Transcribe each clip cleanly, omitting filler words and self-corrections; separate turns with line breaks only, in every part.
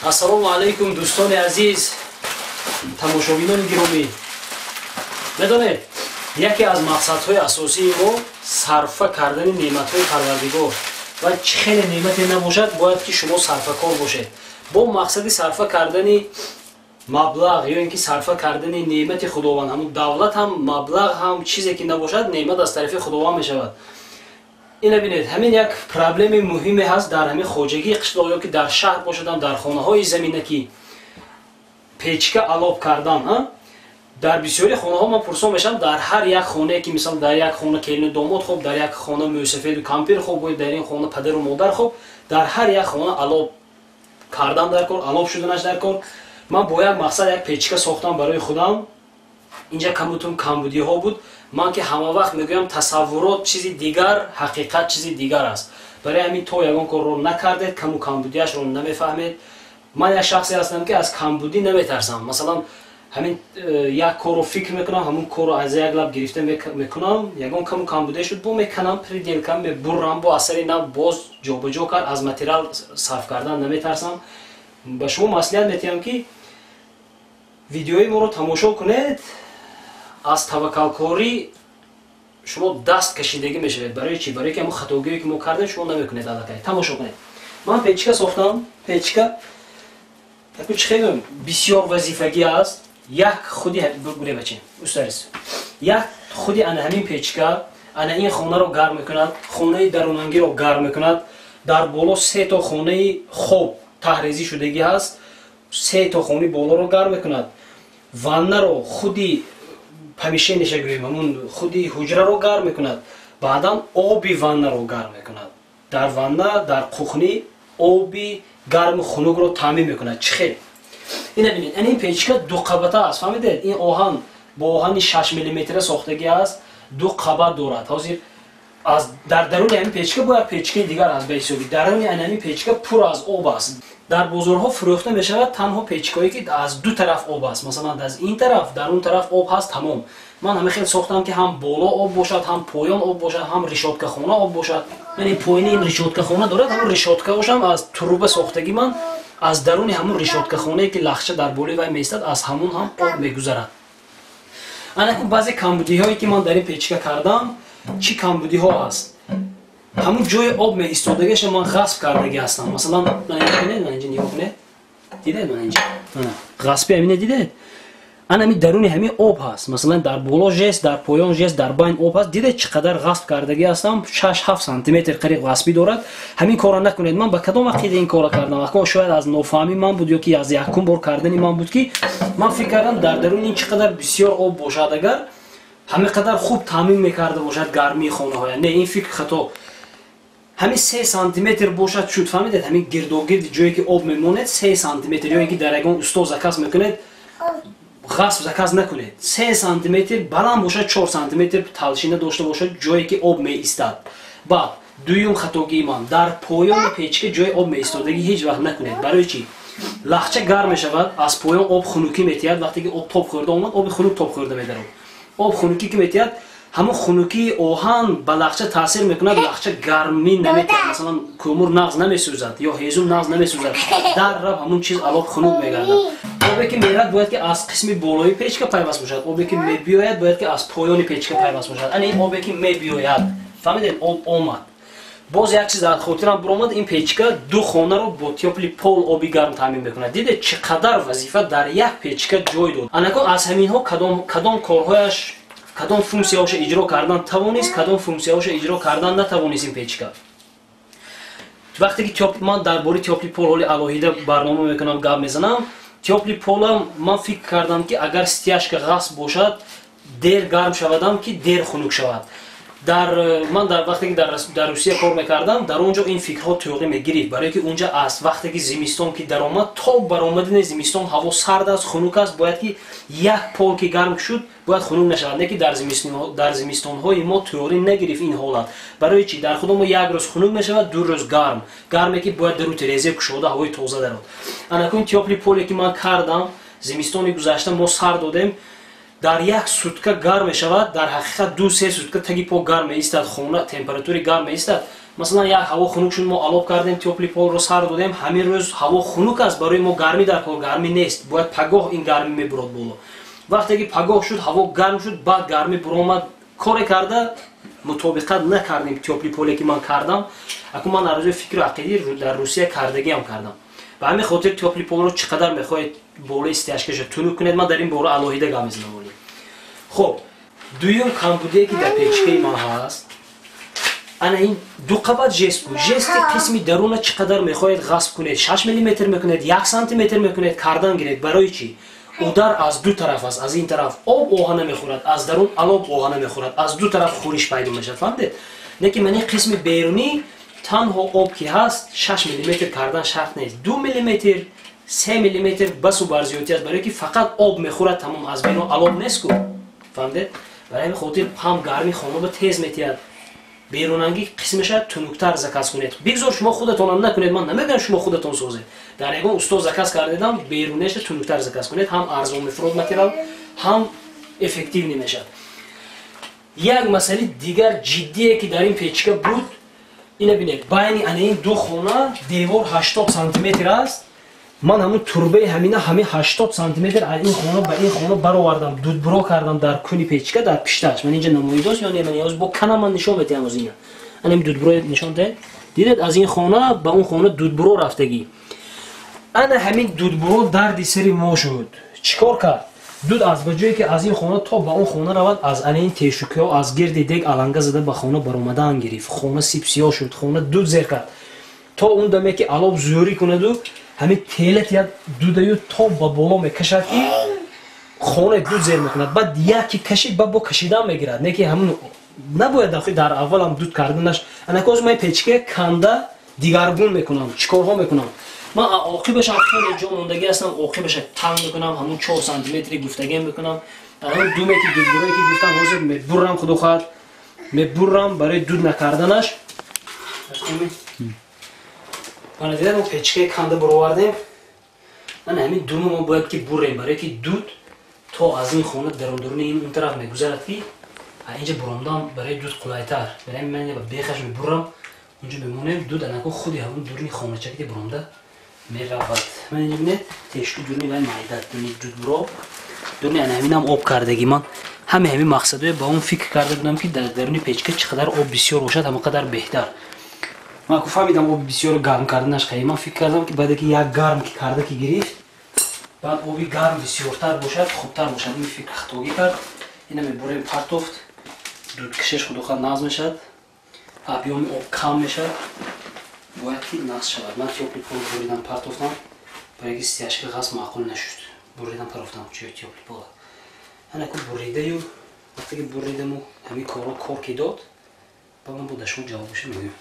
Ассалому алайкум, дӯстони азиз, тамошобинони гиромӣ. Медонед, яке аз мақсадҳои асосии мо сарфа кардани неъматҳои Парвардигор, ва чӣ хеле неъмате набошад, бояд ки шумо сарфакор бошед. Бо мақсади сарфа кардани маблағ ё ин ки сарфа кардани неъмати Худованд, ҳамун давлат ҳам, маблағ ҳам, чизе ки набошад, неъмат аз тарафи Худованд мешавад. Ина бинед, ҳамин як проблеми муҳиме ҳаст дар ҳамин хоҷагии қишлоқ ё ки дар шаҳр бошадам, дар хонаҳои заминакӣ печка алоб кардан. Дар бисёри хонаҳо ман пурсон мешавам, дар ҳар як хонае ки, мисал, дар як хона келину домод хоб, дар як хона мӯйсафеду кампир хоб, дар ин хона падару модар хоб, дар ҳар як хона алоб кардан дар кор, алоб шуданаш дар кор. Ман бо як мақсад як печка сохтам барои худам. Инҷа камутум камбудиҳо буд. Ман ки ҳама вақт мегӯям, тасаввурот чизи дигар, ҳақиқат чизи дигар аст. Барои ҳамин то ягон корро накардед, каму камбудиашро намефаҳмед. Ман як шахсе ҳастам, ки аз камбудӣ наметарсам. Масалан, ҳамин як корро фикр мекунам, ҳамун корро аз як лаб гирифта мекунам, ягон каму камбудие шуд, бо меканам, приделка мебуррам, бо асари нав боз ҷобаҷо кард. Аз материал сарф кардан наметарсам. Ба шумо маслиҳат метиҳам, ки видеои моро тамошо кунед, аз таваккалкорӣ шумо даст кашидагӣ мешавед. Барои чӣ? Барои ки ҳамун хатогие, ки мо кардем, шумо намекунед. Аллакай тамошо кунед. Ман печка сохтам. Печка яку чӣ хеле бисёр вазифагӣ аст. Як худи гуре баче устарис, як худи ана ҳамин печка ана ин хонаро гарм мекунад, хонаи дарунангиро гарм мекунад. Дар боло се то хонаи хоб таҳрезӣ шудагӣ ҳаст, се то хонаи болоро гарм мекунад, ваннаро, худи помещениеша гӯем, ҳамун худи ҳуҷраро гарм мекунад, баъдан оби ваннаро гарм мекунад. Дар ванна, дар кухни оби гарму хунукро таъмин мекунад. Чӣ хел? Ина бинед, ин печка дуқабата аст, фаҳмидед? Ин оҳан, бо оҳани 6 миллиметра сохтагӣ аст, ду қабат дорад. Ҳозир аз дар даруни ҳамин печка бо як печкаи дигар аст. Ба ҳисоби даруни ҳамин печка пур аз об аст. Дар бозорҳо фурӯхта мешавад танҳо печкое, ки аз ду тараф об аст, масалан, аз ин тараф, дар он тараф об ҳаст, тамом. Ман ҳама хел сохтам, ки ҳам боло об бошад, ҳам поён об бошад, ҳам решёткахона об бошад. Яъне поёни ин решёткахона дорад, ҳамун решёткаошам аз труба сохтагӣ. Ман аз даруни ҳамун решёткахонае, ки лахча дар болои вай меистад, аз ҳамун ҳам об мегузарад. Анаку баъзе камбудиҳое, ки ман дар ин печка кардам. Чӣ камбудиҳо аст? Ҳамун ҷои об меистодагиаша ман ғасб кардагӣ ҳастам. Масалан, кунед, ман инҷа нигоҳ кунед, дидед? Ман инҷа ғасби ҳамине, дидед? Ана ҳами даруни ҳамин об ҳаст. Масалан, дар боло жесть, дар поён жесть, дар байн об ҳаст. Дидед, чӣ қадар ғасб кардагӣ ҳастам? 6-7 сантиметр қариб ғасбӣ дорад. Ҳамин корро накунед. Ман ба кадом ақида ин корро кардам? Акон шояд аз нофаҳмӣ ман буд ё ки аз якум бор кардани ман буд, ки ман фикр кардам, дар даруни ин чӣ қадар бисёр об бошад, агар ҳамин қадар хуб таъмин мекарда бошад гармии хонаҳоя. Не, ин фикр хато. Ҳамин 3 сантиметр бошад, шуд, фаҳмидед? Ҳамин гирдогирди ҷое, ки об мемонед, 3 сантиметр. Ё ин ки дар ягон усто заказ мекунед, ғасб заказ накунед. 3 сантиметр баланд бошад, 4 сантиметр толщина дошта бошад ҷое, ки об меистад. Баъд дуюм хатогии ман: дар поёни печка ҷои об меистодагӣ ҳеҷ вақт накунед. Барои чӣ? Лахча гарм мешавад, аз поён об хунукӣ метиҳад. Вақте ки об тоб хӯрда омад, оби хунук тоб хӯрда медарод. Об хунукӣ ки метиҳад, ҳамон хунукии оҳан ба лахча таъсир мекунад, лахча гармӣ наметиҳад. Масалан, кӯмур нағз намесӯзад ё ҳезум нағз намесӯзад, дар раб ҳамун чиз алоб хунук мегардад. Обе ки мерад, бояд ки аз қисми болои печка пайваст бошад, обе ки мебиёяд, бояд ки аз поёни печка пайваст бошад. Ана ин обе ки мебиёяд, фаҳмидед, об омад. Боз як чиз дар хотирам буромад: ин печка ду хонаро бо тёплый пол оби гарм таъмин мекунад. Дидед, чӣ қадар вазифа дар як печка ҷой дод? Анакон аз ҳаминҳо кадом корҳояш, кадом функсияҳоша иҷро кардан тавонист, кадом функсияҳоша иҷро кардан натавонист ин печка? Вақте ки ман дар бораи тёплый пол ҳоли алоҳида барнома мекунам, гап мезанам. Тёплый полам ман фикр кардам, ки агар стяжка ғасб бошад, дер гарм шавадам, ки дер хунук шавад. Дар ман дар вақте ки дар Русия кор мекардам, дар он ҷо ин фикрҳо тӯғӣ мегирифт, барое ки унҷа аз вақте ки зимистон ки даромад то баромадани зимистон ҳаво сард аст, хунук аст. Бояд ки як пол ки гарм шуд, бояд хунук нашавад. Не ки дар зимистонҳои мо тӯғрӣ нагирифт ин ҳолат. Барои чӣ? Дар худ мо як рӯз хунук мешавад, 2 рӯз гарм, гарме ки бояд дару терезе кушода, ҳавои тоза дарод. Анакун тёплый поле ки ман кардам, зимистони гузашта мо сар додем, дар як сутка гарм мешавад. Дар ҳақиқат 2-3 сутка таги по гарм меистад, хона температури гарм меистад. Масалан, як ҳаво хунук шуд, мо алоб кардем, тёплый полро сар додем, ҳамин рӯз ҳаво хунук аст, барои мо гармӣ дар кор, гармӣ нест, бояд пагоҳ ин гармӣ мебурод боло. Вақте ки пагоҳ шуд, ҳаво гарм шуд, баъд гармӣ буромад, коре карда мутобиқат накардем тёплый поле ки ман кардам. Акун ман арзӯи фикру ақидӣ дар Русия кардагиам кардам. Ба ҳамин хотир тёплый полро чӣ қадар мехоҳед болои стяжкаша тунук кунед, ман дар ин бора алоҳида гап мезанам. Хоб, дуюм камбудие ки дар печкаи ман ҳаст, ана ин ду қабат жест буд. Жести қисми даруна чӣ қадар мехоҳед ғасб кунед, 6 миллиметр мекунед, 1 сантиметр мекунед, кардан гиред. Барои чӣ? Удар аз ду тараф аст. Аз ин тараф об оҳана мехӯрад, аз дарун алоб оҳана мехӯрад, аз ду тараф хӯриш пайдо мешавад. Фаҳмидед? Лекин ман ин қисми берунӣ танҳо об ки ҳаст, 6 миллиметр кардан шарт нест. 2 миллиметр, 3 миллиметр басу барзиётӣ аст, барои ки фақат об мехӯрад, тамом, аз берун алоб нест ку. Фаҳмидед? Барои ҳамин хотир ҳам гарми хонаро тез метиҳад, берунангӣ қисмаша тунуктар заказ кунед. Бигзор шумо худатонам накунед, ман намегӯям шумо худатон созед. Дар ягон усто заказ кардедам, берунеша тунуктар заказ кунед, ҳам арзон мефурод материал, ҳам эффективный мешавад. Як масъалаи дигар ҷиддие ки дар ин печка буд, ина бинед, байни ана ин ду хона девор 80 сантиметр аст. Ман ҳамун турбаи ҳамина ҳамин 80 сантиметр аз ин хона ба ин хона баровардам, дудбуро кардам дар куни печка, дар пиштааш. Ман инҷа намоидост ё не, ман ёз бо канам ман нишон медиҳам аз ина. Ана ин дудбуро нишон диҳед. Дидед, аз ин хона ба он хона дудбуро рафтагӣ. Ана ҳамин дудбуро дарди сари мо шуд. Чӣ кор кард? Дуд аз ба ҷое ки аз ин хона то ба он хона равад, аз ана ин тешукиҳо аз гирди дег аланга зада ба хона баромадан гирифт. Хона сипсиёҳ шуд, хона дуд зер кард. То он даме ки алоб зӯрӣ кунаду ҳамин телат як дудаю то ба боло мекашад ки хона дуд зер мекунад. Баъд яки кашид, баъд бо кашидан мегирад. Не ки ҳамун набояд дар аввалам дуд карданаш. Анака ман печка канда дигаргун мекунам, чӣ корҳо мекунам. Ман оқибаша хеле ҷо мондагӣ ҳастам, оқибаша танг мекунам, ҳамун 4 сантиметри гуфтагиам мекунам. Ҳамун 2 метри дудбурое ки гуфтам, ҳозир мебуррам, худо хоҳад, мебуррам барои дуд накарданаш. Мана дидед, мо печкаи канда буровардем. Мана ҳамин думо мо бояд ки буррем, барое ки дуд то аз ин хона дарундаруни ин он тараф мегузарад ки инҷа буромдан барои дуд қулайтар. Барои ҳамин ман бехаш мебуррам, унҷо мемонем, дуд анако худи ҳамун дуруни хоначаки буромда меравад. Ман инҷа бинед, тешку дуруни вай майда, дуруни дудбуро, дуруни ана ҳаминам об кардагӣ. Ман ҳаме ҳамин мақсадое ба он фикр карда будам ки дар даруни печка чӣ қадар об бисёр бошад, ҳамон қадар беҳтар. Ман ку фаҳмидам оби бисёр гарм карданаш қайи. Ман фикр кардам ки баъде ки як гарм ки карда ки гирифт, баъд оби гарм бисёртар бошад, хубтар бошад. Ин фикр хатогӣ кард. Ина мебурем партофт, дудкашаш худо хоҳад нағз мешавад, объёми об кам мешавад, бояд ки нағз шавад. Ман тёплый пол буридам партофтам, барои ки стяжка ғасб маъқул нашуд. Буридам партофтам ҷои тёплый пола. Ана ку буридаю, вақте ки буридаму ҳамин корро кор ки дод, ба ман бо да шумо ҷавобашо мегӯям.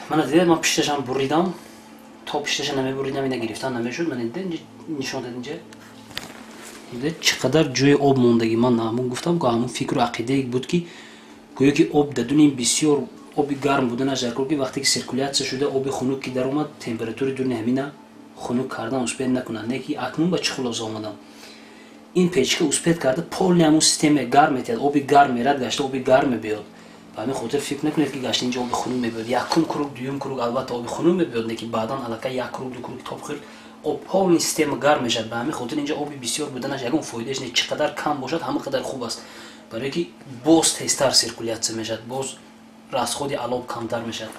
Мана дидед, ман пишташам буридам, то пишташа намебуридам, ина гирифтан намешуд. Мана дидед, нишон дед инҷа. Дидед, чӣ қадар ҷои об мондагӣ. Ман ҳамун гуфтам, ки ҳамун фикру ақидае буд ки гӯё ки об дадуни бисёр оби гарм буданаш дар кор, ки вақте ки сиркулятсия шуда оби хунук ки даромад, температураи дуруни ҳамина хунук кардан успед накунад. Не ки акнун ба чӣ хулоса омадам? Ин печка успед карда полни ҳамун система гарм метиҳад, оби гарм мерад, гашта оби гарм мебиёд. Ба ҳамин хотир фикр накунед ки гашта инҷа оби хунук мебиёд. Якум круг, дуюм круг албатта оби хунук мебиёд, не ки баъдан аллакай як круг, ду круг тоб хӯрд, об полни система гарм мешавад. Ба ҳамин хотир инҷа оби бисёр буданаш ягон фоидааш не. Чӣ қадар кам бошад, ҳамон қадар хуб аст, барое ки боз тезтар сиркулятсия мешавад, боз расходи алоб камтар мешавад.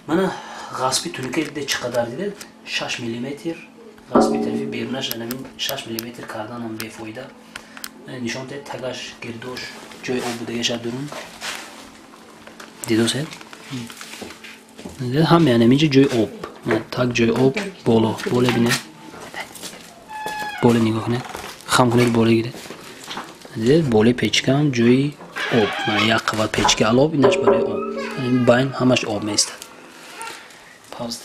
Мана ғасби тунука дидед чӣ қадар дидед? 6 миллиметр ғасби тарафи берунаш ҳамин 6 миллиметр карданам бефоида. Нишон дед тагаш, гирдош, ҷои об будагиша дурун. Дидосед? Дидед ҳама ҳаминҷа ҷои об. Так ҷои об боло, боло бинед. Боло нигоҳ кунед. Хам кунед боло гиред. Дидед болои печкам ҷои об. Як қабат печка алоб, инаш барои об. Байн ҳамаш об меистад. Павз.